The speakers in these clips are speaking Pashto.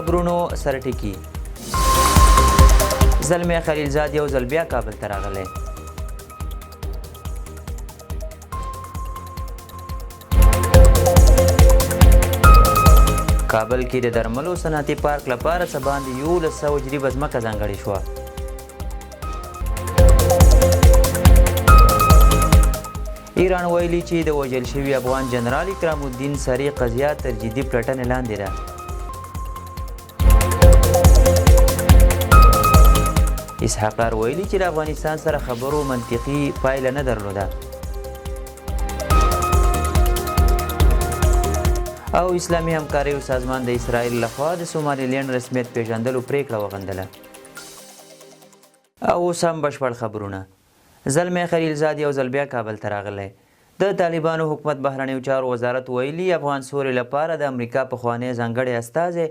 خبرونو سرټکی زلمی خلیلزاد یو ځل بیا کابل ته راغلی. کابل کې د درملو صنعتي پارک لپاره څه باندې 1100 جریبه ځمکه ځانګړې شوه. ایران ویلي چې د وژل شوي افغان جنرال اکرام الدین سرې قضیه تر جدي پلټنې لاندې ده. اسحاق ډار ویلي چې له افغانستان سره خبرو منطقي پایله نه درلوده. او اسلامي همکاریو سازمان د اسرائیل لخوا د سومالیلینډ رسمیت پیژندلو پریکړه وغندله. او اوس هم بشپړ خبرونه. زلمی خلیلزاد یو ځل بیا کابل ته راغلی. د طالبانو حکومت بهرنیو چارو وزارت ویلي، افغان سولې لپاره د امریکا پخوانی ځانګړی استازی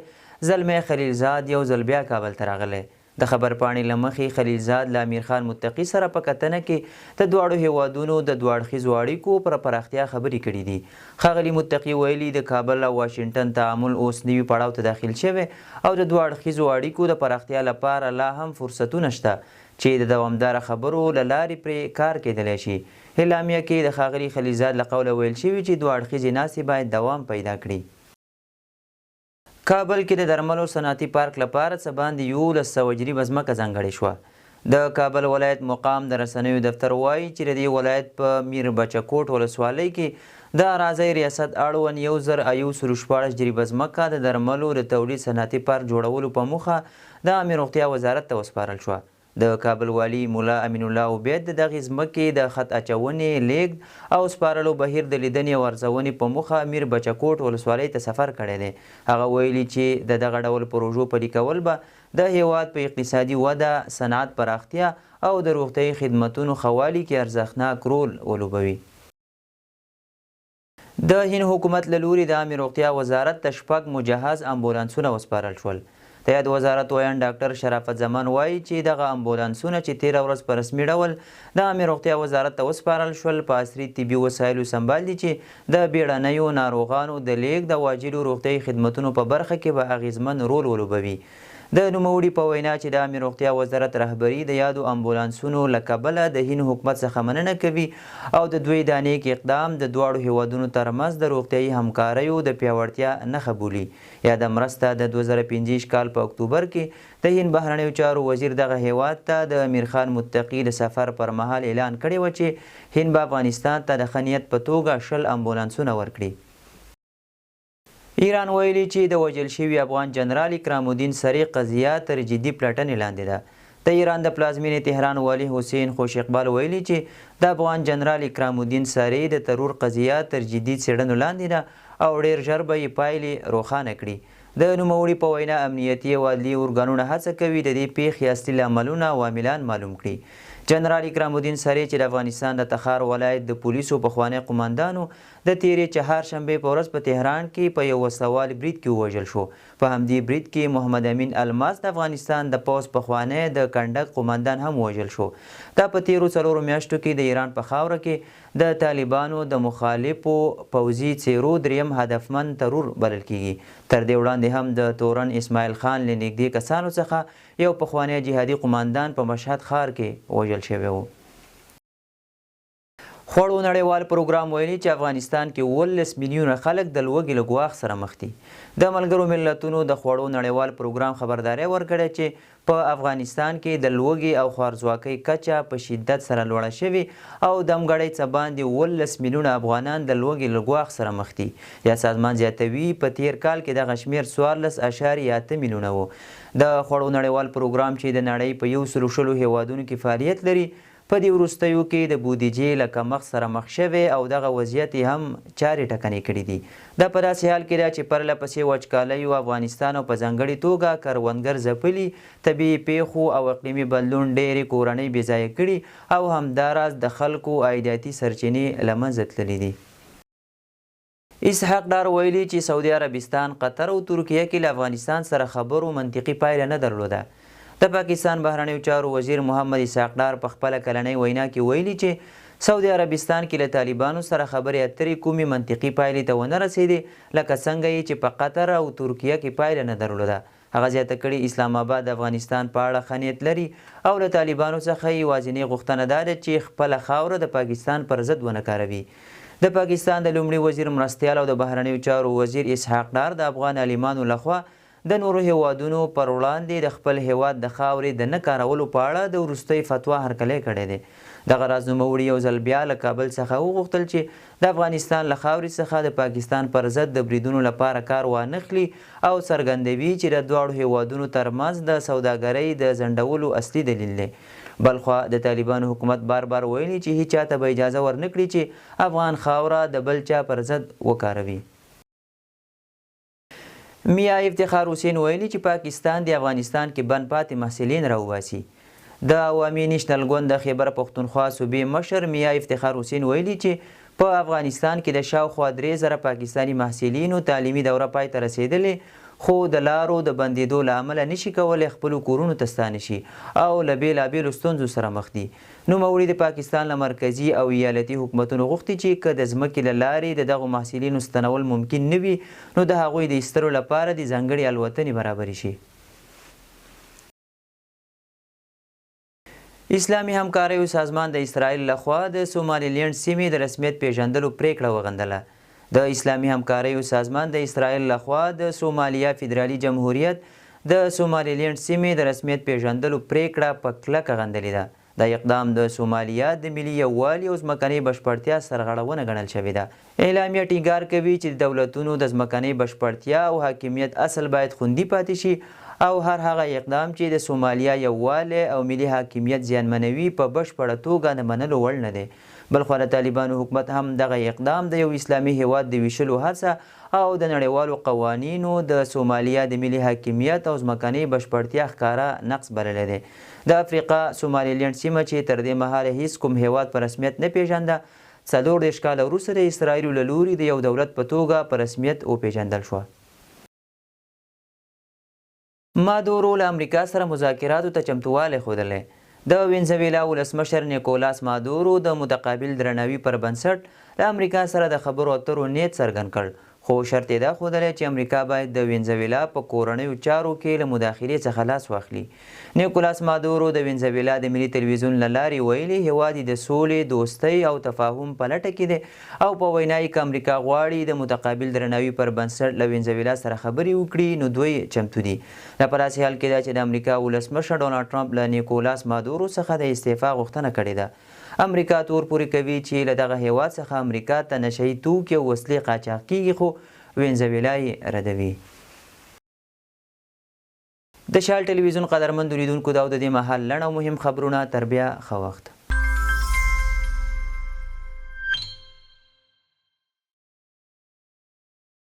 زلمی خلیلزاد یو ځل بیا کابل ته راغلی. د خبرپاڼې له مخې، خلیلزاد له امیرخان متقي سره په کتنه کې د دواړو هېوادونو د دوه اړخیزو اړیکو پر پراختیا خبرې کړې دي. ښاغلي متقي ویلي، د کابل او واشنګټن تعامل اوس نوي پړاو ته داخل شوی او د دوه اړخیزو اړیکو د پراختیا لپاره لا هم فرصتونه شته چې د دوامداره خبرو له لارې پرې کار کېدلی شي. اعلامیه کې د ښاغلي خلیلزاد له قوله ویل شوي چې دوه اړخیزې ناستې باید دوام پیدا کړي. کابل کې د درملو صنعتي پارک لپاره څه باندې 1100 جریبه ځمکه ځانګړې شوه. د کابل ولایت مقام د رسنیو دفتر وايي چې د دې ولایت په میر بچه کوټ ولسوالۍ کې د اراضۍ ریاست اړوند 1116 جریبه ځمکه د درملو د تولید صنعتي پارک جوړولو په موخه د عامې روغتیا وزارت ته وسپارل شوه. د کابل والي ملا امین الله عبید د دغې ځمکې د خط اچونې، لېږد او سپارلو بهیر د لیدنې او ارزونې په موخه میر بچه کوټ ولسوالۍ ته سفر کړی دی. هغه ویلي چې د دغه ډول پروژو پلي کول به د هېواد په اقتصادي وده، صنعت پراختیا او د روغتیايي خدمتونو ښه والي کې ارزښتناک رول ولوبوي. د هند حکومت له لوري د عامې روغتیا وزارت ته شپږ مجهز امبولانسونه وسپارل شول. د یاد وزارت ویاند ډاکټر شرافت زمان وايي چې دغه امبولانسونه چې تېره ورځ په رسمي ډول د عامې روغتیا وزارت ته وسپارل شول، په عصري طبي وسایلو سمبال دي چې د بېړنیو ناروغانو د لېږد او عاجلو روغتیايي خدمتونو په برخه کې به اغېزمن رول ولوبوي. د نوموړي په وینا چې د عامې روغتیا وزارت رهبري د یادو امبولانسونو له کبله د هند حکومت څخه مننه کوي او د دوی دا نیک اقدام د دواړو هېوادونو ترمنځ د روغتیايي همکاریو د پیاوړتیا نښه بولي. یاده مرسته د 2025 کال په اکتوبر کې د هند بهرنیو چارو وزیر دغه هېواد ته د امیرخان متقي د سفر پر مهال اعلان کړې وه چې هند به افغانستان ته د ښه نیت په توګه 20 امبولانسونه ورکړي. ایران ویلي چې د وژل شوي افغان جنرال اکرام الدین سرې قضیه تر جدي پلټنې لاندې ده. د ایران د پلازمینې تهران والي حسین خوش اقبال ویلي چې د افغان جنرال اکرام الدین سرې د ترور قضیه تر جدي څېړنو لاندې ده او ډېر ژر به یې پایلې روښانه کړي. د نوموړي په وینا امنیتي او عدلي ارګانونه هڅه کوي د دې پېښې اصلي لاملونه او عاملان معلوم کړي. جنرال اکرام الدین سرې چې د افغانستان د تخار ولایت د پولیسو پخوانی قوماندان و، د تېرې چهارشنبې په ورځ په تهران کې په یو وسله وال برید کې ووژل شو. په همدې برید کې محمد امین الماس د افغانستان د پوځ پخوانی د کنډک قوماندان هم ووژل شو. دا په تېرو څلورو میاشتو کې د ایران په خاوره کې د طالبانو د مخالفو پوځي څېرو درېیم هدفمند ترور بلل کېږي. تر دې وړاندې هم د تورن اسماعیل خان له نږدې کسانو څخه یو پخوانی جهادي قوماندان په مشهد ښار کې وژل شوی و. خوړو نړیوال پروګرام ویلي چې افغانستان کې 17 میلیونه خلک د لوږې له ګواښ سره مخ دي. د ملګرو ملتونو د خوړو نړیوال پروګرام خبرداری ورکړی چې په افغانستان کې د لوږې او خوارځواکۍ کچه په شدت سره لوړه شوې او دمګړۍ څه باندې 17 میلیونه افغانان د لوږې له ګواښ سره مخ دي. یاد سازمان زیاتوي، په تېر کال کې دغه شمېر 14.8 میلیونه و. د خوړو نړیوال پروګرام چې د نړۍ په 120 هېوادونو کې فعالیت لري، په دې وروستیو کې د بودیجې له کمښت سره مخ شوی او دغه وضعیت یې هم چارې ټکنۍ کړې دي. دا په داسې حال کې ده چې پرله پسې وچکالیو افغانستان او په ځانګړې توګه کروندګر ځپلي، طبیعي پېښو او اقلیمي بدلون ډېرې کورنۍ بې ځایه کړي او همداراز د خلکو عایداتي سرچینې له منځه تللې دي. اسحاق ډار ویلي چې سعودي عربستان، قطر او ترکیه کې له افغانستان سره خبرو منطقي پایله نه درلوده. د پاکستان بهرنیو چارو وزیر محمد اسحاق ډار په خپله کلنۍ وینا کې ویلي چې سعودي عربستان کې له طالبانو سره خبرې اترې کومې منطقي پایلې ته ونه رسېدې لکه څنګه یې چې په قطر او ترکیه کې پایله نه درلوده. هغه زیاته کړې، اسلام اباد د افغانستان په اړه ښه نیت لري او له طالبانو څخه یې یوازینۍ غوښتنه دا ده چې خپله خاوره د پاکستان پر ضد ونه کاروي. د پاکستان د لومړي وزیر مرستیال او د بهرنیو چارو وزیر اسحاق ډار د افغان عالمانو لخوا د نورو هېوادونو پر وړاندې د خپل هېواد د خاورې د نه کارولو په اړه د وروستۍ فتوا هرکلی کړی دی. دغه راز نوموړي یو ځل بیا له کابل څخه وغوښتل چې د افغانستان له خاورې څخه د پاکستان پر ضد د بریدونو لپاره کار وانخلي او څرګندوي چې د دواړو هېوادونو ترمنځ د سوداګرۍ د ځنډولو اصلي دلیل دی. بلخوا د طالبانو حکومت بار بار ویلي چې هیچا ته به اجازه ورنکړي چې افغان خاوره د بل چا پر ضد وکاروي. میا افتخار حسین ویلي چې پاکستان دې افغانستان کې بند پاتې محصلین راوباسي. د عوامي نیشنل ګوند د خیبر پښتونخوا صوبې مشر میا افتخار حسین ویلي چې په افغانستان کې د شاوخوا 3000 پاکستاني محصلینو تعلیمي دوره پای ته رسېدلې، خو د لارو د بندېدو له امله نشي کولی خپلو کورونو ته ستانه شي او له بېلابېلو ستونزو سره مخ دي. نوموړي د پاکستان له مرکزي او ایالتي حکومتونو غوښتي چې که د ځمکې له لارې د دغو محصلینو ستنول ممکن نه وي، نو د هغوی د ایستلو لپاره دې ځانګړې الوتنې برابرې شي. اسلامي همکاریو سازمان د اسرائیل له خوا د سومالیلینډ سیمې د رسمیت پېژندلو پرېکړه وغندله. د اسلامي همکاریو سازمان د اسرائیل له خوا د سومالیا فدرالي جمهوریت د سومالیلینډ سیمې د رسمیت پېژندلو پرېکړه په کلکه غندلې ده. دا اقدام د سومالیا د ملي یووالي او ځمکنۍ بشپړتیا سرغړونه ګڼل شوې ده. اعلامیه ټینګار کوي چې د دولتونو د ځمکنۍ بشپړتیا او حاکمیت اصل باید خوندي پاتې شي او هر هغه اقدام چې د سومالیا یووالی او ملي حاکمیت زیانمنوي، په بشپړه توګه د منلو وړ نه دی. بلخوا د طالبانو حکومت هم دغه اقدام د یو اسلامي هېواد د ویشلو هڅه او د نړیوالو قوانینو، د سومالیا د ملي حاکمیت او ځمکنۍ بشپړتیا ښکاره نقض بللی دی. د افریقا سومالیلینډ سیمه چې تر دې مهاله هیڅ کوم هېواد په رسمیت نه پېژنده، 34 کاله وروسته د اسراییلو له لوري د یو دولت په توګه په رسمیت وپېژندل شوه. مادورو له امریکا سره مذاکراتو ته چمتووالی ښودلی. د وینزویلا ولسمشر نیکولاس مادورو د متقابل درناوي پر بنسټ له امریکا سره د خبرو اترو نیت څرګند کړ، خو شرط یې دا ښودلی چې امریکا باید د وینزویلا په کورنیو چارو کې له مداخلې څخه لاس واخلي. نیکولاس مادورو د وینزویلا د ملي تلویزیون له لارې ویلي، هېواد یې د سولې، دوستۍ او تفاهم په لټه کې دی او په وینا یې که امریکا غواړي د متقابل درناوي پر بنسټ له وینزویلا سره خبرې وکړي، نو دوی چمتو دي. دا په داسې حال کې ده چې د امریکا ولسمشر ډونالډ ټرمپ له نیکولاس مادورو څخه د استعفا غوښتنه کړې ده. امریکا تور پورې کوي چې له دغه هېواد څخه امریکا ته نشه یي توکي او وسلې قاچاق کېږي، خو وینزویلا یې ردوي. د شال ټلویزیون قدرمندو لیدونکو، دا و د دې مهال لنډ او مهم خبرونه. تر بیا ښه وخت.